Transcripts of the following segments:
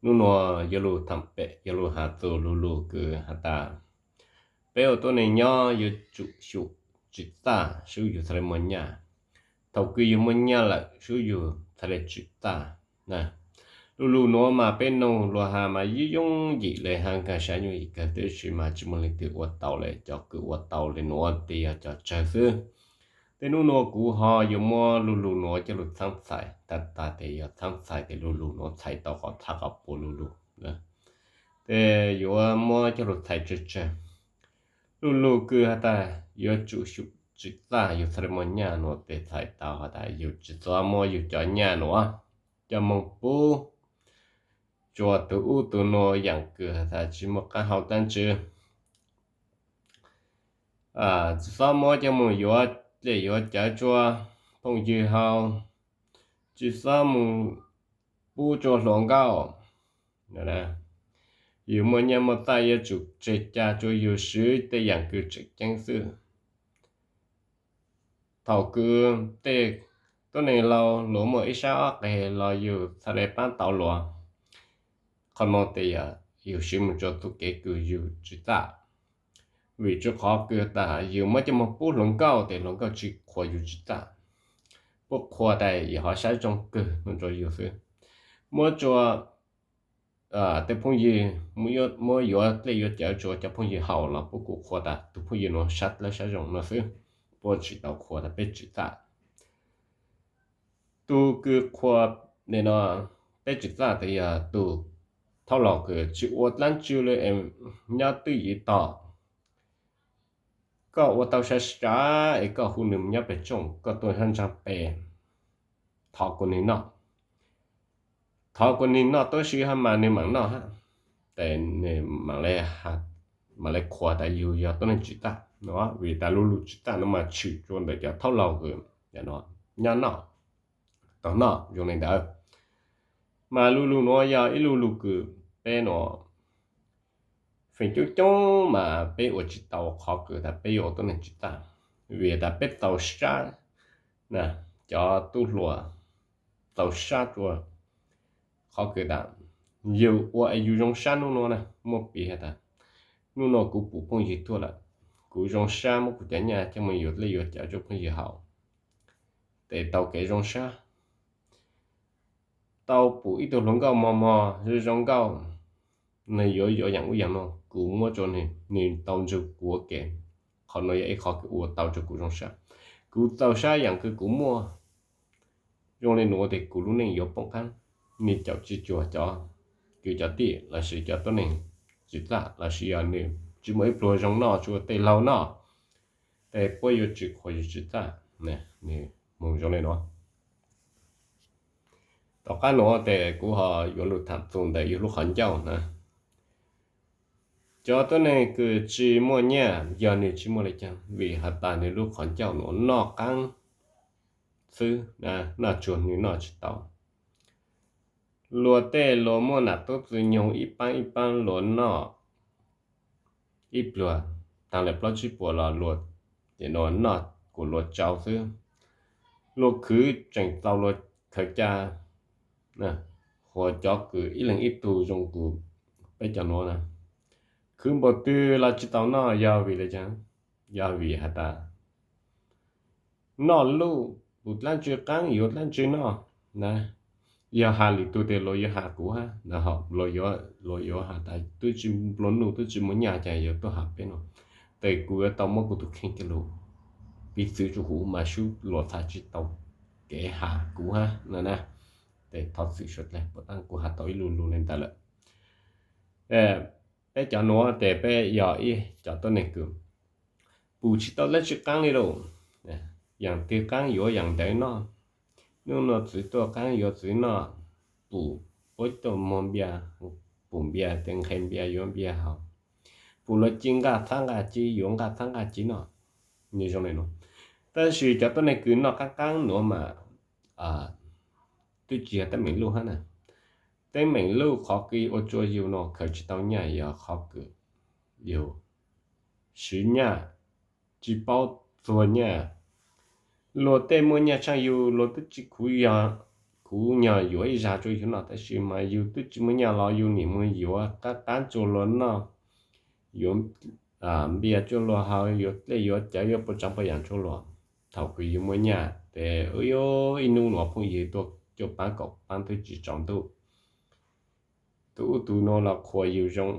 Hnub nuav yuav lug thaam pem, yuav lug has txug lu lug kws has tas, peb ua tuab neeg nyob yuav tsum xyum tsim txaj sub yug txhaj le muaj nyaj. Thaus kws yug muaj nyaj lawm sub yug txhaj le tsim txaj. Lu lug nuav mas peb noog luas has mas yooj yim le, has kag sab yooj yim kawg, tab sis mas tsi muaj leej twg ua tau le. Cov kws ua tau le nuav tes yog cov tsawg xwb. Tej nub nuav kuv ho yuav muab lu lug nuav coj lug txhaab txhais, tag tag tes yog txhaab txhais tes lu lug nuav txhais tau qhov txhab qhov puag lu lug. Tes yuav muab coj lug txhais tsawg tsawg. Lu lug kws has tas yuav tsum xyum tsim txaj yug txhaj le muaj nyaj nuav tes txhais tau has tas yug tsi xob muab yug cov nyaj nuav coj moog pub tsua tug ub tug nuav yaam kws has tas tsi muaj qaab hau dlaab tsi. Tsi xob muab coj moog yuav dlej yuav cawv tsua phooj ywg hau, tsi xob moog pub tsua hluas nkauj. Yug muaj nyaj muaj txaj yuav tsum tseg ca tsua yug swv tej yaam kws tseem ceeb xwb. Thaus kws tej tuab neeg laug luas muaj ib sab ob qeg los yug txhaj le paab tau luas. Qhov nuav tes yog yug swv moog tsua tug kev kws yug tsim txaj. Vim tsua qhov kws tas yug muab coj moog pub hluas nkauj tes hluas nkauj tsi qhuas yug tsim txaj. Puab qhuas tas yog ho sab zoo kawg nuav tsua yug xwb. Muab tsua tej phooj ywg, muab yuav dlej yuav cawv tsua cov phooj ywg hau los puab kuj qhuas tas tug phooj ywg nuav sab dlawb sab zoo nuav xwb. Puab tsi tau qhuas tas peb tsim txaj. Tug kws qhuas le nuav peb tsim txaj tes yog tug thaub laug kws tsi ua dlaab tsi le, nyob twj ywm tog, koj ua tau sab sab es koj hu nwg nyob peg tsooj, koj tuaj sab ntsaag peg, thov kuas nwg noj. Thov kuas nwg noj tuab si hab mas nwg maam noj hab. Tes nwg maam le qhuas tas yug yog tuab neeg tsim txaj. Vim tas lu lug tsim txaj nuav mas tshwm tsua ntawm cov thaub laug kws nyob noj, tau noj zoo le ntawd. Mas lu lug nuav yog ib lu lug kws peb nuav feem coob coob mas peb ua tsi tau qhov kws tas peb yuav ua tuab neeg tsim txaj. Vim tas peb txaus sab, cov tub hluas txaus sab tsua qhov kws tas yug ua es yug zoo sab nub nuav na, muab piv has tas nub nuav kuv pum phooj ywg tuaj lawm, kuv zoo sab muab kuv cov nyaj coj moog yuav dlej yuav cawv tsua phooj ywg hau, tes tau kev zoo sab. Tau pum ib tug hluas nkauj mog mog zoo zoo nkauj, nwg yuav yuav yaam ub yaam nuav, kuv muab tsua nwg, nwg tau nrug kuv ua ke. Qhov nuav yog ib qhov kws ua tau tsua kuv zoo sab. Kuv txaus sab yaam kws kuv muaj. Zoo le nuav tes kuv lub neej yuav poob qaab. Nwg caum tsi cuag cov kwv cov tij lossis cov tuab neeg tsim txaj lossis yog nwg tsi muaj ib pluag zoo noj tsua tej laug noj, tes puab yuav tsi qhuas yug tsim txaj. Nwg moog zoo le nuav. Tom qab nuav tes kuv ho yuav lug thaam txug ntawm yug lub qhov ncauj na. Cov tuab neeg kws tsi muaj nyaj yog nwg tsi muaj le caag, vim has tas nwg lub qhov ncauj nuav noj qaab xwb, noj tsuag nwg noj tsi tau. Luag tej luag muaj nam tub txwv nyoog ib paab ib paab luag noj ib pluag taag le plaub tsib puas los luag, tes noj kuas luag tsau xwb. Luag khwv tseem txaus luag khaws ca, huas cov kws ib leeg ib tug zoo kws peb cov nuav na, khwv npaum twg los tsi tau noj yog vim le caag? Yog vim has tas noj luj, pum dlaab tsi qaab yuav dlaab tsi noj na. Yog has lwm tug tes luag yuav has kuv hab, luag yuav has tas twb tsi nplua nuj twb tsi muaj nyaj caag yuav tuaj has peb nuav. Tes kuv yuav tau muab kuv tug kheej coj lug piv txwv rua huv mas sub luag txhaj tsi tau kev has kuv hab no na. Tes thov txim suav dlawg puas taab kuv has tau ib lu lug le ntawd lawm. Peb cov nuav tes peb yog ib cov tuab neeg kws pum tsi tau dlaab tsi qaab le lauj. Yaam twg qaab yuav yaam ntawd noj. Nub nua txwv tuaj qaab yuav txwv noj, pum puab tuaj muag npias, pum npias tes nqhes npias yuav npias haus, pum luag ci nqaj txhab nqaj ci yuav nqaj txhab nqaj ci noj. Nwg zoo le nuav. Tab sis cov tuab neeg kws noj qaab qaab nuav mas twb tsi yog teeb meem luj hab na. Teeb meem luj qhov kws ua tsua yug nuav khaws tsi tau nyaj yog qhov kws yug swv nyaj, tsi paub txuag nyaj. Luag tej muaj nyaj tshaaj yug luag twb tsi khuv yog, kuv nyog yuav ib zag rua yug noj, tab sis mas yug twb tsis muaj nyaj los yug nim mus yuav qab qab tsuag luag noj, yuav npias tsuag luag haus, yuav dlej yuav cawv, yuav puas tsaav puas yaam tsuag luag. Thaum kws yug muaj nyaj tes ib nub nuav phooj ywg tuaj cuaj paab kaum paab twb tsis tsaus ntuj. Tus ub tus nuav los qhuas yug zoo,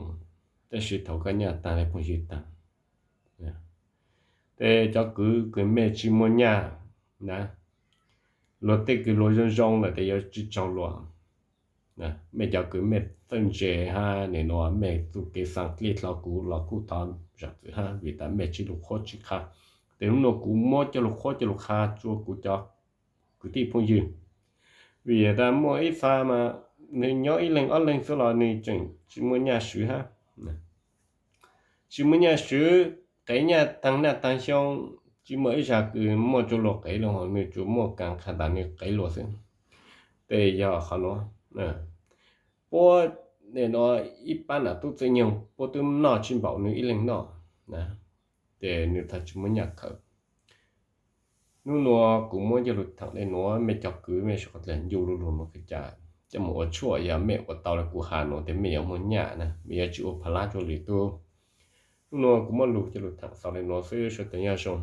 tab sis thaum koj nyaj taag le phooj ywg taag. Tes cov kwv kws mej tsis muaj nyaj na, luag tej kws luag zoo zoo lawm tes yuav tsis tsaug luag. Mej cov kws mej txawj ntse hab nim nuav mej txuj kev xaa dlej dlo kuv los kuj thov zaam txim hab, vim tas mej tsis lug qhuab tsis qha. Tes nub nuav kuv muab coj lug qhuab coj lug qha rua kuv cov kwv tij phooj ywg, vim tas muaj ib txha mas nwg nyob ib leeg ob leeg xwb los nwg tseem tsis muaj nyaj swv hab. Tsis muaj nyaj swv, qev nyaj taag naj taag xyoo, tsis muaj ib zag kws muaj tsuag luag qev lug, nwg tsuas muaj kaas qha tas nwg qev luag xwb. Tes yog qhov nuav, puab nim nuav ib paab nam tub txwj nyoog puab twb noj tsis npaum nwg ib leeg noj, tes nwg txhaj tsis muaj nyaj khawm. Nub nuav kuv muab coj lug thaam le nuav, mej cov kwv mej sawv dlawg ncu lu lug nuav kws ca coj moog ua tshuaj, yog mej ua tau le kuv has nuav tes mej yuav muaj nyaj na, mej yuav tsis ua pha lab rua lwm tug. Nub nuav kuv muab lug coj lug thaam xaus le nuav xwb, sawv dlawg nyob zoo.